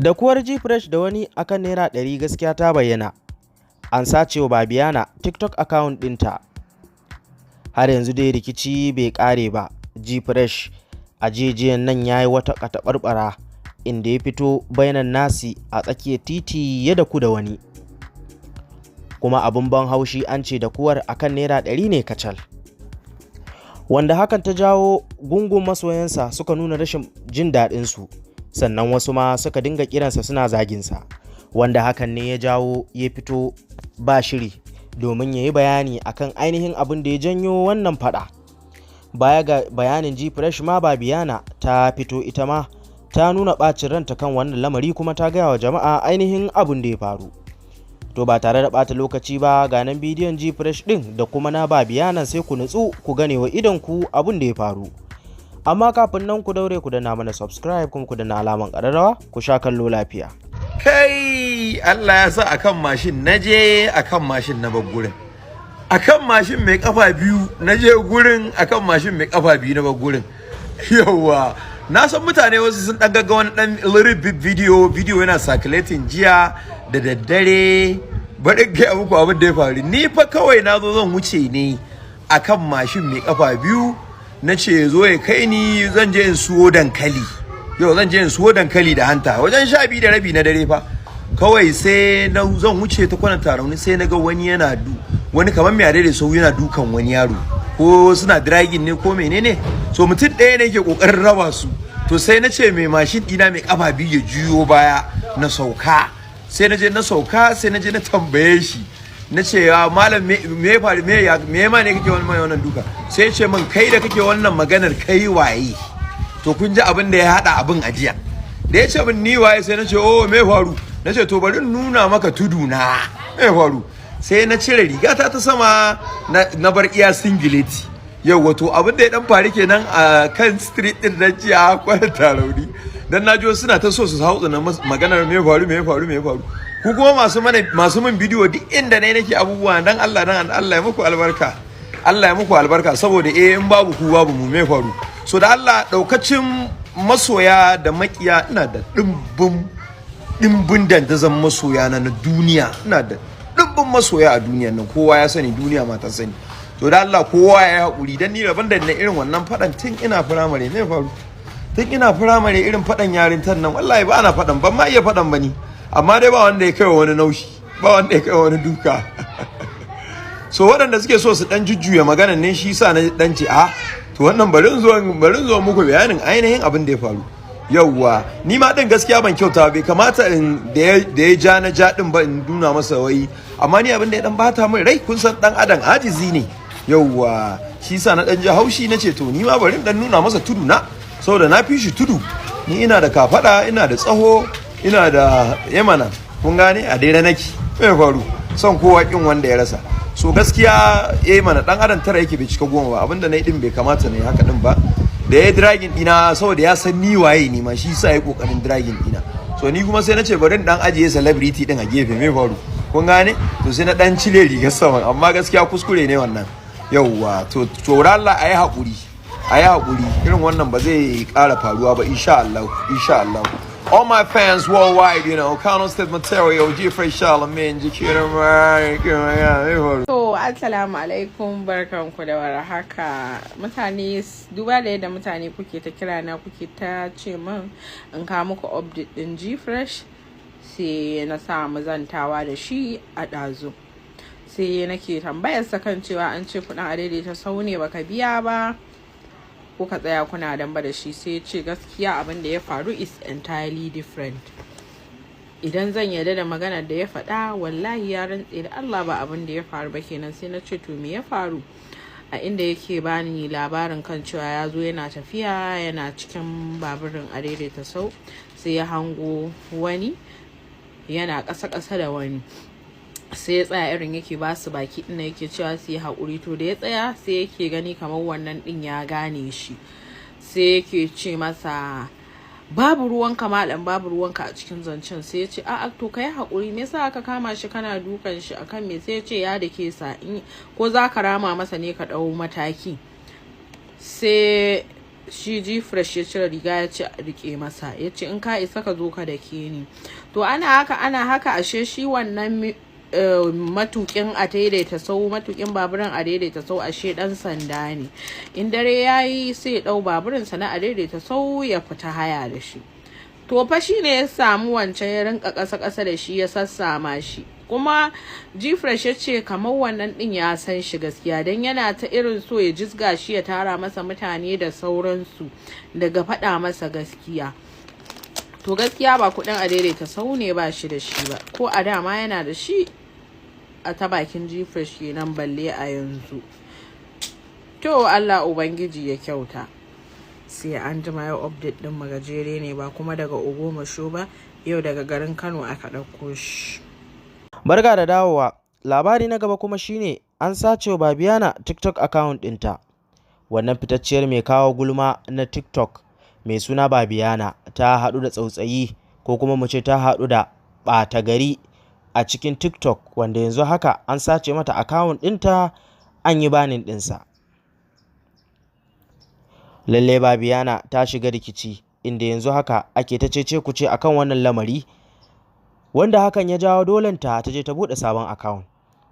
Dakuwar Gfresh da wani akan ₦100, gaskiya ta bayyana. An sace wa Babiyana TikTok account ɗinta. Har yanzu dai rikici bai ƙare ba. Gfresh a jiya nan ya yi wata kataɓarɓara inda ya fito bainan nasi a tsakiyar titi ya daku da wani. Kuma abin ban haushi, an ce dakuwar akan ₦100 ne kacal. Wanda hakan ta jawo gungun masoyansa suka nuna rashin jin daɗinsu, sannan wasu ma suka dinga kiransa suna zaginsa, wanda hakan ne ya jawo ya fito ba shiri domin ya yi bayani akan ainihin abin da ya janyo wannan fada. Baya ga bayanin Gfresh ma, Babiyana ta fito ita ma ta nuna ɓacin ranta kan wannan lamari, kuma ta gaya wa jama'a ainihin abin da ya faru. To, ba tare da ɓata lokaci ba, ga nan bidiyon Gfresh ɗin da kuma na Babiyanan, sai ku nutsu ku gane wa idon ku abin da ya faru. Amma kafin nan, ku daure ku danna mana subscribe kuma ku danna alaman ƙararrawa. Ku sha kallo lafiya. Kai, Allah ya sa akan mashin na je, akan mashin na bar gurin. Akan mashin mai kafa biyu na je gurin, akan mashin mai kafa biyu na bar gurin. Yawwa, na san mutane wasu sun dan gagga wani dan little bit video yana circulating jiya da daddare. Bari gaya muku abin da ya faru. Ni fa kawai na zo zan wuce ne akan mashin mai kafa biyu, na ce zo ya kai ni, zan je in siyo dankali. Yau zan je in siyo dankali da hanta wajen 12:30 na dare fa. Kawai sai na zan wuce ta kwanan Tarauni, sai na ga wani yana du wani kamar mai da sau yana dukan wani yaro, ko suna dragging ne ko menene. So mutum ɗaya ne ke kokarin raba su. To, sai na ce mai mashin ɗina mai kafa biyu ya juyo baya na sauka. Sai na je na sauka, sai na je na tambaye shi, na ce, "Ya malam, me ya faru? Me ya me ma ne kake wani mai wannan duka?" Sai ya ce min, "Kai da kake wannan maganar, kai waye?" To, kun ji abin da ya hada abin ajiya. Da ya ce min ni waye, sai na ce, "Oh, me faru?" Na ce, "To, bari in nuna maka tudu na. Me faru?" Sai na cire rigata ta sama, na bar iya singileti. Yau wato abin da ya dan faru kenan a kan street din na jiya, kwanan Tarauni. Dan na ji wasu suna ta so su hau na maganar me faru, me faru, me faru. Ku kuma masu mana, masu min bidiyo duk inda ne nake abubuwa, dan Allah, dan Allah ya muku albarka, Allah ya muku albarka, saboda in babu ku, babu mu. Me faru? So da Allah, daukacin masoya da makiya, ina da dimbin dimbin dandazon masoya na duniya. Ina da dimbin masoya a duniyan nan, kowa ya sani, duniya ma ta sani. To, da Allah kowa ya yi haƙuri, dan ni rabon da na irin wannan faɗan tun ina firamare. Me faru? Tun ina firamare, irin faɗan yarintar nan, wallahi ba na faɗan, ban ma iya faɗan ba ni. Amma dai ba wanda ya kai wa wani naushi, ba wanda ya kai wa wani duka. So waɗanda suke so su dan jujjuya maganan ne, shi sa na dan ce, a to, wannan bari in zo muku bayanin ainihin abin da ya faru. Yauwa, ni ma din gaskiya ban kyauta, bai kamata in da ya ja na ja din ba in nuna masa wai. Amma ni abin da ya dan bata min rai, kun san dan adam ajizi ne. Yauwa, shi sa na dan ji haushi, na ce to, ni ma bari in dan nuna masa tudu na, saboda na fi shi tudu. Ni ina da kafada, ina da tsaho, ina da yamana, kun gane? A daidai nake. Me faru? Son kowa kin wanda ya rasa. So gaskiya, mana, dan adam tara yake bai cika goma ba. Abinda na yi din bai kamata na yi haka din ba. Da ya dragging dina, saboda ya san ni waye ni ma, shi sa ya kokarin dragging dina. So ni kuma sai na ce bari in dan ajiye celebrity din a gefe. Me faru? Kun gane? To, sai na dan cire rigar saman, amma gaskiya kuskure ne wannan. Yauwa, to Allah, ayi hakuri, ayi hakuri, irin wannan ba zai ƙara faruwa ba, insha Allah, insha Allah. All my fans worldwide, Kano State material, G Fresh Charlemagne, G. To, assalamu alaikum, barkanku da warhaka. Mutane, duba da yadda mutane kuke ta kira na, kuke ta ce min in kawo muku update din Gfresh, sai na samu zantawa da shi a ɗazu. Sai nake tambayarsa kan cewa an ce kuɗin a daidaita sau ne baka biya ba, kuka tsaya kuna damba da shi. Sai ce gaskiya abin da ya faru is entirely different. Idan zan yarda da maganar da ya faɗa, wallahi ya rantse da Allah ba abin da ya faru ba kenan. Sai na ce, "To, me ya faru?" A inda yake bani labarin kan cewa ya zo yana tafiya, yana cikin baburin a daidaita sau, sai ya hango wani yana ƙasa-ƙasa da wani, sai ya tsaya, irin yake ba su baki ɗin, yake cewa su yi haƙuri. To, da ya tsaya, sai yake gani kamar wannan ɗin ya gane shi, sai yake ce masa, "Babu ruwanka malam, babu ruwanka a cikin zancen." Sai ya ce, "A'a, to kai haƙuri, me yasa aka kama shi kana dukan shi, akan me?" Sai ya ce ya dake sa, ko za ka rama masa ne ka ɗau mataki. Sai Shi G-Fresh ya cire riga ya ce rike masa, ya ce in ka isa ka zo ka da ke ni. To ana haka ana haka, ashe shi wannan matukin a daidaita sau, matukin baburin a daidaita sau, ashe dan sanda ne. In dare yayi sai ya dau baburin sa na a daidaita sau ya fita haya da shi. To fa shi ne ya samu wancan ya rinka kasa kasa da shi, ya sassama shi. Kuma G-Fresh ya ce kamar wannan din ya san shi gaskiya, don yana ta irin so ya jizga shi ya tara masa mutane da sauransu daga faɗa masa gaskiya. To gaskiya ba kuɗin a daidaita sau ne ba shi da shi ba, ko a dama yana da shi, a ta bakin G-Fresh kenan, balle a yanzu. To Allah Ubangiji ya kyauta. Sai an jima. Yau update din mu gajere ne, ba kuma daga Ogbomoso ba, yau daga garin Kano aka ɗauko shi. Barka da dawowa. Labari na gaba kuma shine an sace wa Babiyana TikTok account ɗinta. Wannan fitacciyar mai kawo gulma na TikTok mai suna Babiyana ta haɗu da tsautsayi, ko kuma mu ce ta haɗu da ɓata gari a cikin TikTok, wanda yanzu haka an sace mata account ɗinta, an yi banning ɗinsa. Lallai Babiyana ta shiga rikici, inda yanzu haka ake ta cece kuce akan wannan lamari, wanda hakan ya jawo dolenta ta je ta buɗe sabon account.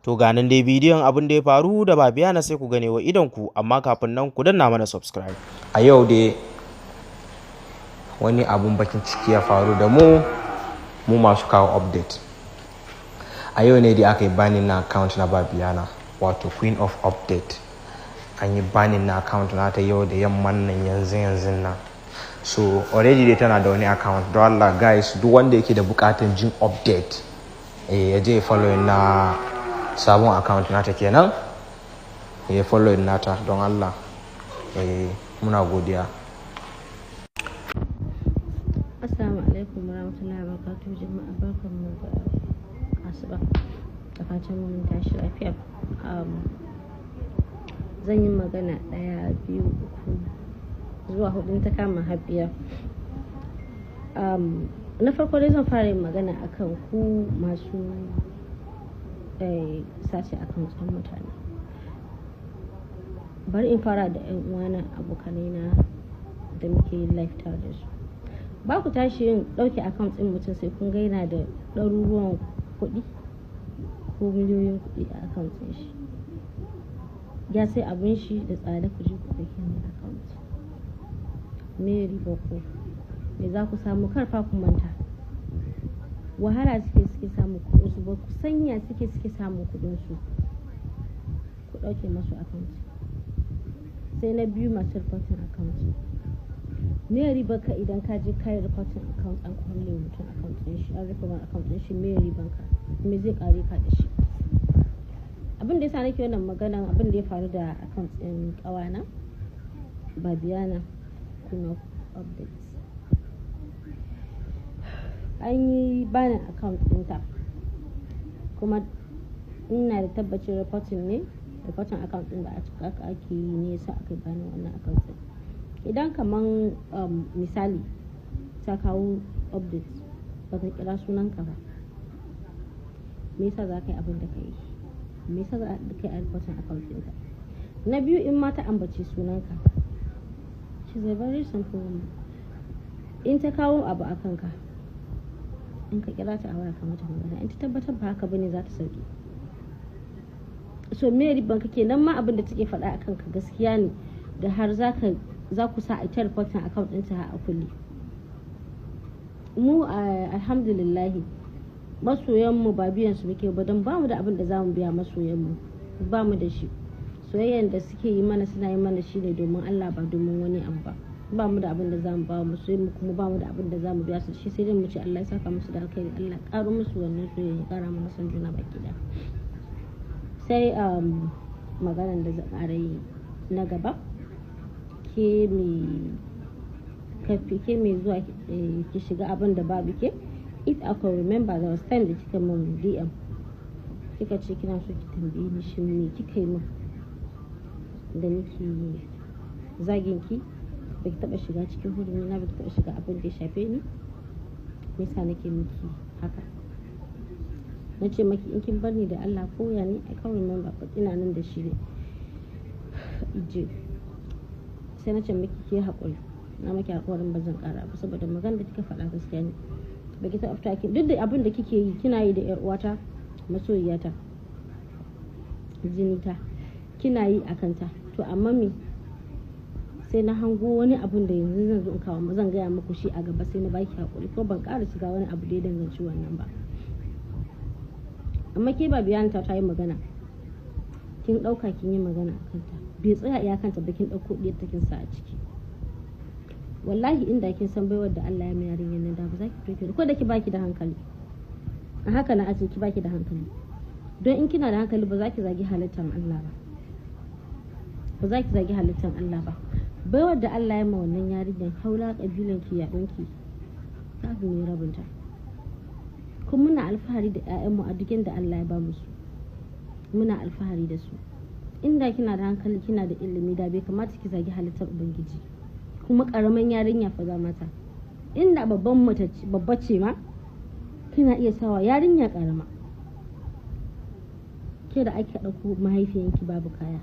To ga nan dai bidiyon abin da ya faru da Babiyana, sai ku gane wa idonku, amma kafin nan ku danna mana subscribe. A yau dai wani abun bakin ciki ya faru da mu, mu masu kawo update. A yau ne dai aka yi banning na account na Babiyana, wato Queen of Update. An yi banning na account nata yau da yamman nan, yanzu yanzu nan. So already dai tana da wani account. Don Allah guys, duk wanda yake da bukatan jin update, ya je following na sabon account nata kenan, ya following nata don Allah. Muna godiya. Assalamu alaikum warahmatullahi wabarakatuh. Jama'a, barkanmu da asuba, da fatan mun tashi lafiya. Zan yi magana ɗaya, biyu, uku zuwa hudu, ta kama har biyar. Na farko dai zan fara yin magana akan ku masu sace account ɗin mutane. Bari in fara da 'yan uwana, abokanai na da muke yin live tare da su. Ba ku tashi yin ɗauke account ɗin mutum sai kun ga yana da ɗaruruwan kuɗi ko miliyoyin kuɗi a account ɗin shi. Ya sai abin shi da tsada, ku je ku ɗauke mai account. Me ribar ku? Me za ku samu? Kar fa ku manta, wahala suke samun kuɗin su. Ba ku sanya suke samun kuɗin su, ku ɗauke masu account. Sai na biyu, masu reporting account. Me ribar ka idan ka je ka yi reporting account, an kulle mutum account ɗin shi, an rufe mai account ɗin shi? Me riban ka? Me zai ƙare ka da shi? Abin da yasa nake wannan maganan, abin da ya faru da account ɗin ƙawana Babiyana, Queen of Updates. An yi banning account ɗinta, kuma ina da tabbacin reporting ne, reporting account ɗin da aka ake yi ne yasa aka yi banning wannan account ɗin. Idan kaman misali ta kawo update ba ta kira sunanka ba, me yasa za ka yi abin da ka yi? Me yasa za ka yi reporting account ɗinta? Na biyu, in ma ta ambaci sunanka, she's a very simple woman. In ta kawo abu a kanka, in ka kira ta a waya ka mata magana, in ta tabbatar ba haka bane, za ta sauke. So me riban ka kenan ma? Abin da take faɗa a kanka gaskiya ne, da har za ku sa a ta reporting account ɗinta a kulle? Mu alhamdulillahi, masoyanmu ba biyan su muke ba, don ba mu da abin da za mu biya masoyanmu, ba mu da shi. Soyayyan da suke yi mana, suna yi mana shi ne domin Allah, ba domin wani abu ba. Ba mu da abin da za mu ba masoyanmu, kuma ba mu da abin da za mu biya su shi, sai dai mu ce Allah ya saka musu da alkhairi, Allah ya karo musu wannan soyayya, ya kara mana son juna baki ɗaya. Sai maganan da zan ƙara yi na gaba, ke mai kafi, ke mai zuwa ki shiga abin da babu ke. If I can remember, there was time da kika min DM, kika ce kina so ki tambaye ni shin me kika yi min da nake zagin ki. Baki taba shiga cikin hurumi na, baki taba shiga abin da ya shafe ni, me yasa nake miki haka? Na ce maki in kin bar ni da Allah ko ya ne, I can't remember, but ina nan da shi ne ije. Sai na ce miki ke haƙuri, na maki alƙawarin ba zan ƙara ba, saboda magana da kika faɗa gaskiya ne. Baki taɓa fita ki duk da abin da kike yi, kina yi da yar uwata, masoyiyata, jinita, kina yi a kanta. To amma me, sai na hango wani abun da yanzu zan zo in kawo, zan gaya muku shi a gaba. Sai na baki hakuri ko ban ƙara shiga wani abu da ya danganci wannan ba. Amma ke Babiyana ta yi magana, kin ɗauka kin yi magana a kanta, bai tsaya iyakanta ba, kin ɗauko ɗiyar ta kin sa a ciki. Wallahi inda kin san baiwar da Allah ya mai yarinyar nan, da ba za ki fito ki ko da ki baki da hankali a haka na ace ki baki da hankali. Don in kina da hankali, ba za ki zagi halittar Allah ba, ba za ki zagi halittar Allah ba. Baiwar da Allah ya ma wannan yarinyar, haula kabilan ki, yaɗon ki, ta fi mai rabinta. Kuma muna alfahari da 'ya'yanmu a duk inda Allah ya ba mu su, muna alfahari da su. Inda kina da hankali, kina da ilimi, da bai kamata ki zagi halittar Ubangiji. Kuma karamin yarinya fa za mata, inda babban mace, babba ce ma kina iya sawa, yarinya karama ke da ake ɗauko mahaifiyanki babu kaya.